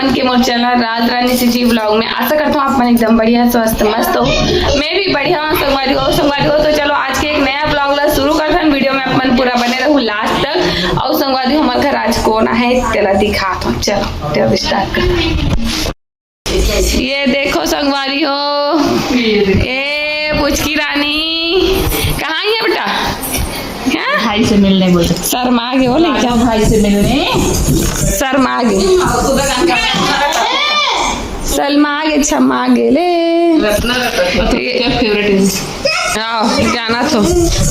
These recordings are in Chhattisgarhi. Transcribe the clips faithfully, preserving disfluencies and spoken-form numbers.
के मोर चैनल राज रानी सीजी व्लॉग में। आशा करता हूँ आप मन एकदम बढ़िया, स्वस्थ, मस्त हो। मैं भी बढ़िया हूँ संगवारी हो। संगवारी हो, तो चलो आज के एक नया व्लॉग ला शुरू करथन। वीडियो में आप मन पूरा बने रहू लास्ट तक। और संगवारी हो, हमर घर आज कौन आहे, तेला दिखात हूँ। चलो, तेला स्टार्ट कर। ये देखो संगवारी हो, ए पुचकी रानी, कहाँ है बेटा? हाँ? भाई से मिलने बोले। शर्मा गे हो लइका। भाई से मिलने। शर्मा गे। शर्मा गे, छमा गे ले। रत्ना, रत्ना। तो ये क्या फेवरेट है? आओ, जाना तो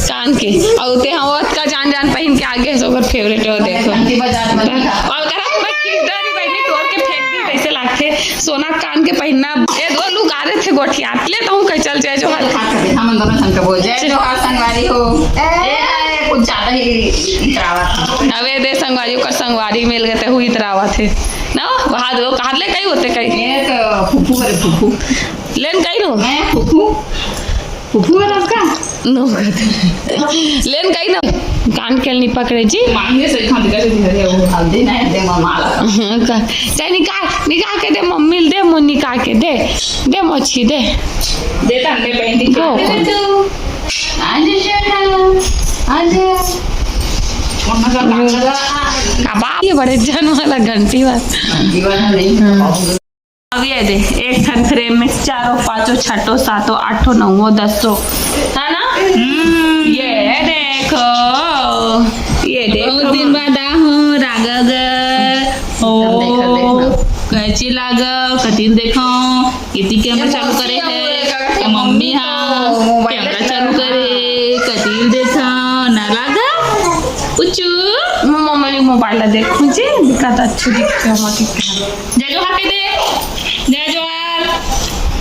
कान के। और ते हम ओतका जान जान पहिन के आगे से ओकर फेवरेट हो, देखो। कान के बाजार में। और करा पूरा खींच दे री बहिनी, तोड़ के फेंक दी, कैसे लागथे? सोना कान के पहिनना, ए दो लोग आ रहे थे गोठिया, ले तो हूँ कह चल, जय जोहार। हाथ कर दे, हम दोनों संग बोल, जय जोहार संगवारी हो। ए, कुछ ज्यादा ही इतरावत है। अबे दे संगवारी, ओकर संगवारी मिल गए थे, हुई इतरावत है। ना, वहाँ दो, कहाँ ले कहीं होते कहीं। ये तो फुफू करे, फुफू। लेन कहीं नो। मैं फुफू। फुफू है उसका? नो कहते। लेन कहीं नो। कान के नहीं पकड़े जी। मांगे से खाते करते धरे वो। अब दे ना दे मामा ला। हाँ, का-, चाहे निकाल, निकाल के दे मम्मी, दे मो निकाल के दे, दे मोची दे। दे तन्ने पहन दी। गो। दे तू। आजा बेटा, आजा। छोड़ना का कान लगा। अब आप ये बड़े जन वाला घंटी वाला। घंटी वाला नहीं। हाँ। अब ये दे, एक ठन फ्रेम में चारों, पांचों, छठो, सातों, आठों, नौवो, दसो, है ना? हम्म। ये देखो, ये देखो। बहुत दिन बाद आ हो, रागग। ओ, देखो, देखो। कैची लागो, कतिल देखो, इति कैमरा चालू करे है, ये मम्मी हा, मोबाइल कैमरा चालू करे, कतिल देखो, ना लागा? उचू। मम्मी मोबाइल देखो जी, दिखा तो अच्छी दिखते हो, मत दिखा। जय जोहार कह दे। जय जोहार।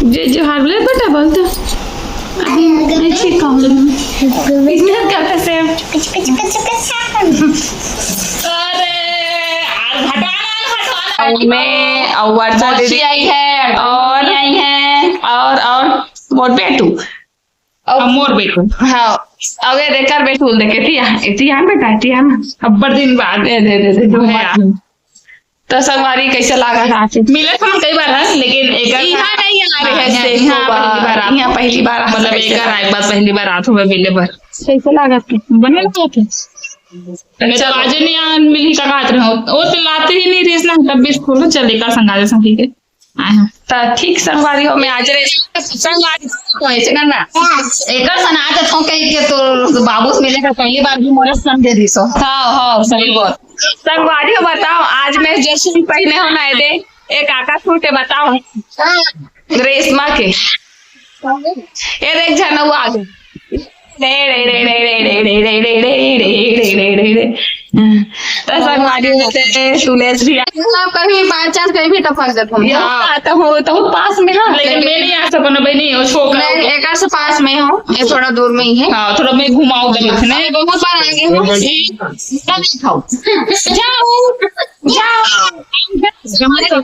जय जोहार बोले बेटा, बोल तो। अभी मैं ठीक हूँ। इधर करते से। अरे, यार, हटवा ना, हटवा ना। मैं और वर्षा मौसी दीदी आई है, और आई है। और, और मोर बेटू। अब मोर बेटू। हाँ, अब ये देख कर बेटू देखे, एती आ, एती आ बेटा, एती आ ना। अब्बड़ दिन बाद। दे, दे, दे, दे, जो है यार। तो संगवारी कैसे लागा था? मिले तो हम कई बार है, लेकिन एकर इहाँ नहीं आ रहे हाँ, हैं, इहाँ, से इहाँ को पहली बार, बार आ। इहाँ पहली बार आ मतलब, कैसे एकर लागा? एक बार पहली बार आत हुए मिले बर। कैसे लागा थे? बने लागा थे। मैं तो चलो। आज नहीं आ, मिली का बात रहे हो। वो तो लाते ही नहीं रहीस ना, तब भी खोलो, चल, एकर संग आ जा, संग, ठीक है। हाँ। त ठीक संगवारी हो, मैं आज रे संगवारी हो, ऐसे करना। एकर सना के थों कह के तो बाबू से मिले का पहली बार भी मोरे समझे दी सो। हाँ, हाँ, सही बात। संगवारी हो, बताओ, आज मैं जैसे पहने हो ना, दे, एक आका सूट है, बताओ। रेशमा के। ये देख, झनऊ आ गए। रे, रे, रे, रे। तो संगवारी होते, सुलेश भी। मतलब, कहीं by chance कहीं भी टपक जाता हूँ। हाँ, तो हो, तो पास में ना। लेकिन मैं नहीं आ सकूँ ना, भाई, नहीं, वो छोकरा मैं हो। एक से पास में हूँ, ये थोड़ा दूर में ही है। हाँ, थोड़ा मैं घुमाऊँ, नहीं, बहुत बार आएंगे हम। ना नहीं खाओ। जाओ, जाओ।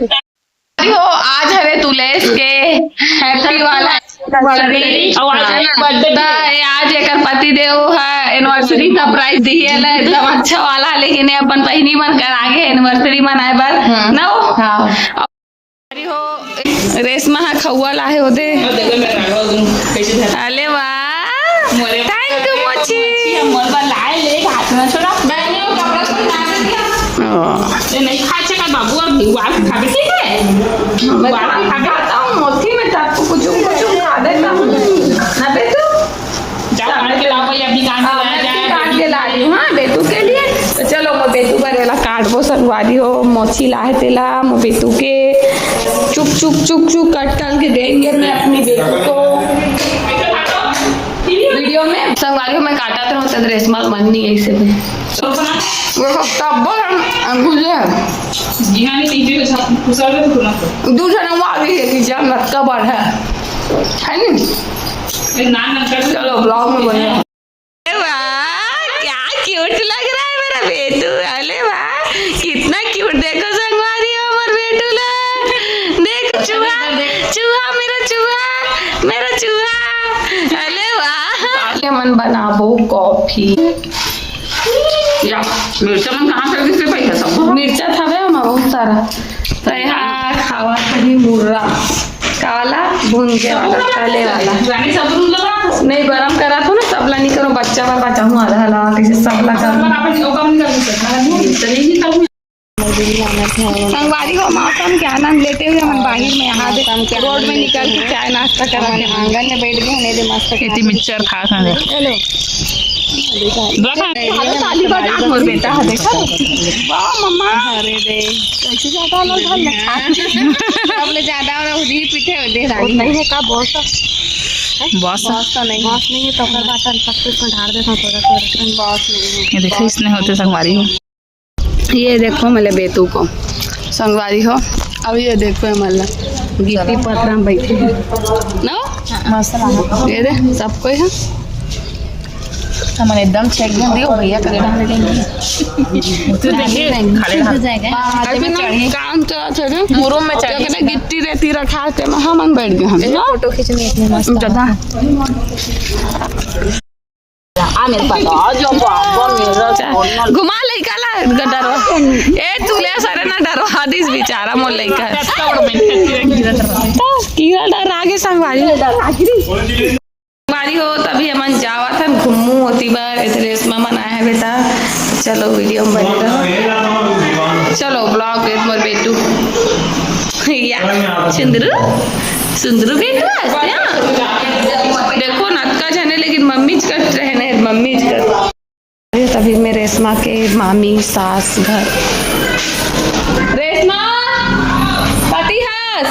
हो, आज हरे तुलेश के happy वाला anniversary। और आज है ना? Birthday भी त है। आज एकर पति देव ह anniversary surprise दिए ला, एकदम अच्छा वाला, लेकिन ये अपन बहिनी मन कर आगे anniversary मनाए बर, हम्म। ना हो? हाँ। अरे हो, रेशमा ह खउआ लाहे होदे। और देखो, मैं राघव दूँ, कैसे धर- अले वाह। मोरे thank you, मोची। मोची, हम मोर बर लाए ले, हाथ में छोड़ा। बहनी, वो कपड़ा तो ना दे दिया। ओ। ये नहीं खा, अच्छा, का बाबू, अब वार खाबे, ठीक है? मैं वार खाबे। खाता हूँ, मोती में तब कुछ, कुछ खा देता हूँ। ना बेटू? जाओ, काट के लाओ भैया, अभी काट के हाँ, लाया मैं जाए। काट के ला रही हूँ, हाँ, बेटू के लिए। तो चलो, मैं बेटू का रेला काटबो, संगवारी हो, मोची लाहे तेला, मैं बेटू के चुक, चुक, चुक, चुक, कट करके देंगे मैं अपनी बेटू को। वीडियो में संगवारी हो, मैं काटा तो होता, रेशमा मन नहीं है इसे भी। वो सब तब बोल, हम, हम भूल गए। जी हाँ, नहीं, नीचे कुछ, कुछ और भी तो सुना तो। दू जन वो आ गई है कि जान मत कबर है। है नहीं? ये नान नंबर चलो, vlog में बोले। अरे वाह, क्या cute लग रहा है मेरा बेटू। अरे वाह, कितना cute। देखो संगवारी हो, हमार बेटू ला। देखो चूहा, चूहा, मेरा चूहा, मेरा चूहा। अरे वाह। ये मन बनाबो coffee। या, मिर्चा मन कहाँ कर देते भाई, सब? मिर्चा था बे, हम बहुत सारा। तो यहाँ आवाज करी मुर्रा, काला भुंजे वाला, तले वाला। नहीं, गरम करा तो ना, सबला नहीं करो, बच्चा बर बचाऊँ आधा हला, कैसे सबला करो। संगवारी हो, मौसम के आनंद लेते हुए हम बाहर में यहाँ दे, रोड में निकल के चाय नाश्ता करा के आंगन में बैठ गए हैं, दे मस्त एती मिक्सचर खा खा दे। हेलो। देखा? हेलो, ताली बजा मोर बेटा है, देखा? वाह, मम्मा। अरे रे। कैसे जाता है लोग घर में? सबले ज्यादा और उधर पीछे दे रहा है। नहीं है का बॉस? बॉस? बॉस तो नहीं। बॉस नहीं है तो ओकर बात हम सब कुछ में ढार देता हूँ, थोड़ा थोड़ा। बॉस नहीं है। ये देखो, इसने होते संगवारी हो। ये देखो, मतलब, बेटू को संगवारी हो। अब ये देखो, मतलब, गिट्टी पथरा में बैठे हैं। नो? मस्त लगा। ये दे, सब कोई है। हमन एकदम चेक दे दियो, भैया करे डाल देंगे। तू देखिए, खड़े हाथ। अभी ना काम चलत हे रे। मुरुम में चढ़े। गिट्टी रेती रखा थे, हमन बैठ गए हम। ए, ना? फोटो खींचने इतने मस्त। ज्यादा। आ मेरे पास, आ जाओ बाबा, मेरा सोना। घुमा लइका ला, डरवा। ए, तू ले सरे ना, डरवा दिस बेचारा मोर लइका। तो कीड़ा डरा के संगवारी। संगवारी हो, तभी हमन जावत हन घुम्मू होती बर, एतरे रेशमा मन आए हे बेटा। चलो, वीडियो में बने रहो। चलो, ब्लॉग देख मोर बेटू। या, सुंदरू, सुंदरू बेटू, आस्या। देखो, नतका झने, लेकिन मम्मी च कट रहे ने, मम्मी च कट। तभी में रेशमा के मामी सास घर। रेशमा, पति हस।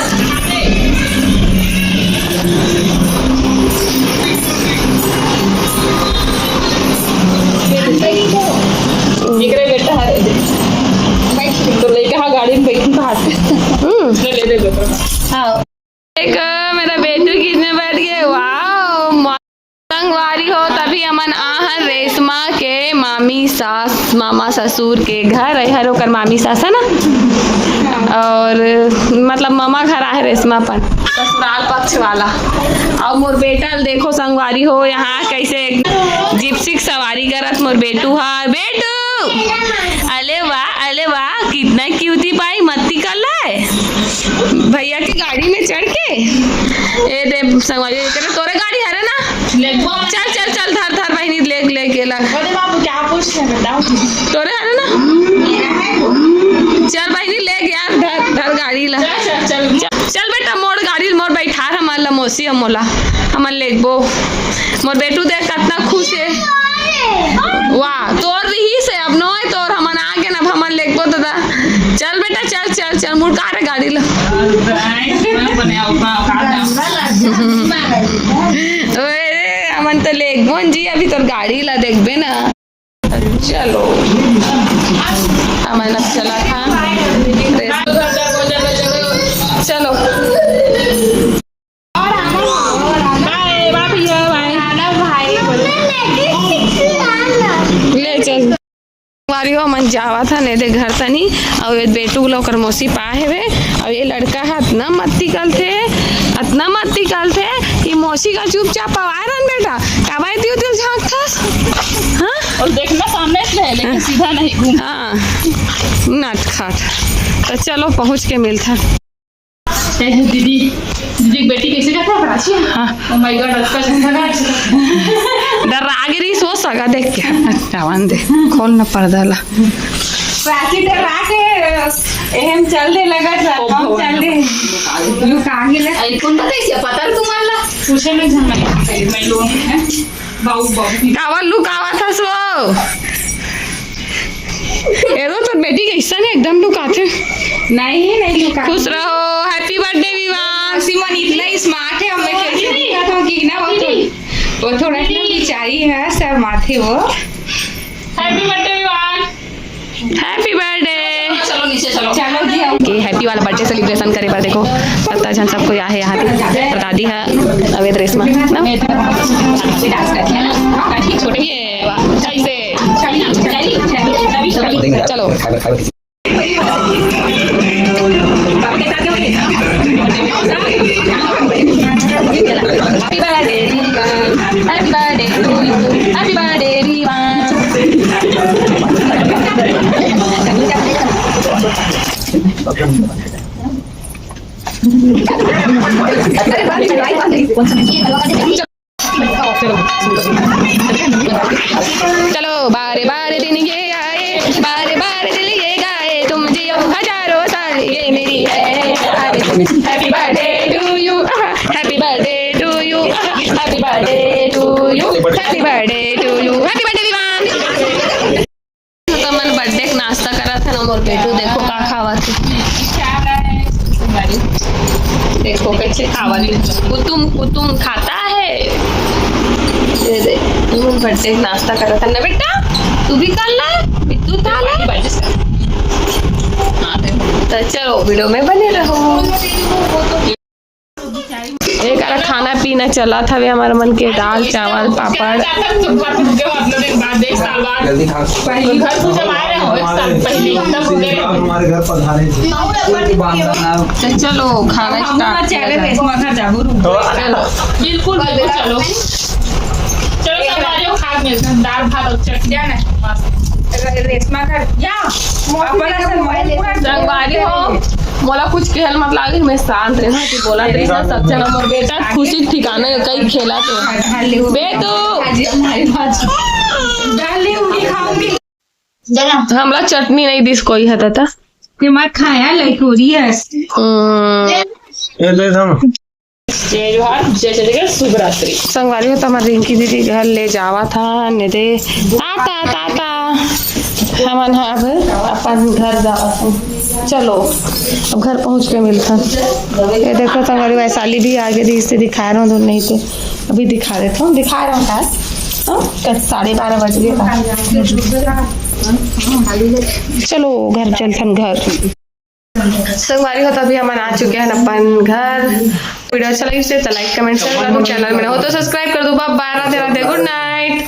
एकरे बेटा हरे। तो लइका हा गाड़ी में बैठू कहा थे। हम्म। ले दे बेटा। हाँ। एक मेरा बेटू किसने बैठ गए, वाओ। संगवारी हो, तभी हमन आहन रेशमा के मामी सास, मामा ससुर के घर। ए हर ओकर मामी सास है ना, और मतलब मामा घर आहे रेशमा अपन ससुराल पक्ष वाला। और मोर बेटा ल देखो संगवारी हो, यहाँ कैसे जिप्सी के सवारी करत मोर बेटू हा। बेटू, अले वाह, अले वाह, कितना क्यूटी पाई, मत्ती कर ले। भैया की गाड़ी में चढ़ के। ए दे संगवारी, तेरे, तोरे गाड़ी हरे ना? चल, चल, चल, धर, धर बहिनी, ले, ले गेला। अरे बाबू, क्या पूछ रहे, बताओ। तोरे हरे ना? चल बहिनी, ले गया, धर, धर गाड़ी ला। चल, चल, चल। चल, चल बेटा, मोर गाड़ी, मोर बैठार, हमर ला, मौसी, हम मोला, हमन लेगबो। मोर बेटू देख, कतना खुश हे। वाह, तोर रिहिस हे, अब नोय तोर, हमन आ गेन, अब हमन लेगबो दादा। चल बेटा, चल, चल, चल, मुड़का रे गाड़ी ला। ओए रे, हमन तो लेगबोन जी, अभी तोर गाड़ी ला देखबे ना। चलो, हमन अब चला था। चलो। बाय, बाय भैया, बाय। ले चल। संगवारी हो, हमन जावत हन एदे घर तनी, अउ ये बेटू ल ओकर मौसी पाए हेवे, अउ ये लड़का ह अतना मत्ती कलथे, अतना मत्ती कलथे कि मौसी का चुपचाप पवाए रहन बेटा, काबर दियो दिल झांकथस? हाँ? और देखना सामने से है, लेकिन सीधा नहीं घूम। हाँ, नटखट। तो चलो, पहुँच के मिलथन। ए, दीदी, दीदी की बेटी कैसे जाता है, प्राची? हाँ। Oh my God, अच्छा से लगा। डरा गे रही, सो सगा देख के। हटावन दे, खोल ना पर्दा ला। प्राची डरा के, एहम चल दे लगा, ओ हम भगवान। चल दे। लुका के ले। अरे, कौन बताइस, पता है तुम्हारा? पूछे में झन मैं, मैं लोग हैं। बाऊ, बाऊ। कावर लुकावा था सो? एदे तो बेटी कैसन है, एकदम लुकाथे। नहीं, नहीं लुका। खुश रहो, happy birthday विवान। सिमन इतना ही smart है, हमें कैसे दिखा था कि ना, वो थोड़ी, वो थोड़ा सा बिचारी है, शर्माथे वो। Happy birthday Vivaan. Happy birthday। चलो नीचे चलो। चलो जी, हम कि happy वाला birthday celebration करे बर देखो, अतना झन सब कोई आहे यहाँ पे। दादी है अवैध रेशमा ना। ये वाह, कैसे? चलो। Happy birthday, happy birthday to you, happy birthday, Viva। चलो, बारे बारे दिन ये आए, बारे बारे दिल ये गाए, तुम जियो हजारों साल, ये मेरी है। Happy birthday to you, happy birthday to you, happy birthday to you, happy birthday to you, happy birthday Vivaan. तो मन बर्थडे के नाश्ता करत हे ना मोर बेटू, देखो का खावत हे। देखो कैसे खावत हे, कुतुम कुतुम खाता है। ये दे, मोर बर्थडे के नाश्ता करत हे ना बेटा, तू भी खा ले, बिट्टू खा ले। तो चलो वीडियो में बने रहो। एक खाना पीना चलत हवे हमर मन के, दाल चावल पापड़। जल्दी खा। पहली घर पूजा आए रहे हो, एक साल पहले, तब हो गए। हमारे घर पधारे थे। तो चलो खाना स्टार्ट किया जाए। चलो, बिल्कुल बिल्कुल, चलो। चलो सब आ जाओ, खा के मिलते हैं, दाल भात और चटनी। रेशमा घर या संगवारी हो, मोला कुछ कहल मत लागे, मैं शांत रहना कि बोला तेरे साथ सच्चा ना मोर बेटा खुशी ठिकाना हे, कई खेला तो। बेटू, हमला चटनी नहीं दिस कोई हे तता। ते मत खाया लइकोरी है। ये ले हम। जय जोहार, जय छत्तीसगढ़, शुभ रात्रि। संगवारी हो, तो हमर रिंकी दीदी घर ले जावत हे, ने दे। ताता, ताता। हमन ह अब अपन घर जावत हन। चलो, अब घर पहुँच के मिलथन। ये देखो, संगवारी वैशाली भी आगे दी, इससे दिखाए रहो, दूर नहीं तो अभी दिखा देता हूँ, दिखा रहा हूँ का। हाँ, कस साढ़े बारह बज गए का। चलो, घर चलथन, घर। संगवारी हो, तो अभी हमन आ चुके हैं अपन घर। वीडियो अच्छा लगी तो लाइक, कमेंट, शेयर कर दो। चैनल में ना हो तो सब्सक्राइब कर दो। बाय बाय, राधे राधे, गुड नाइट।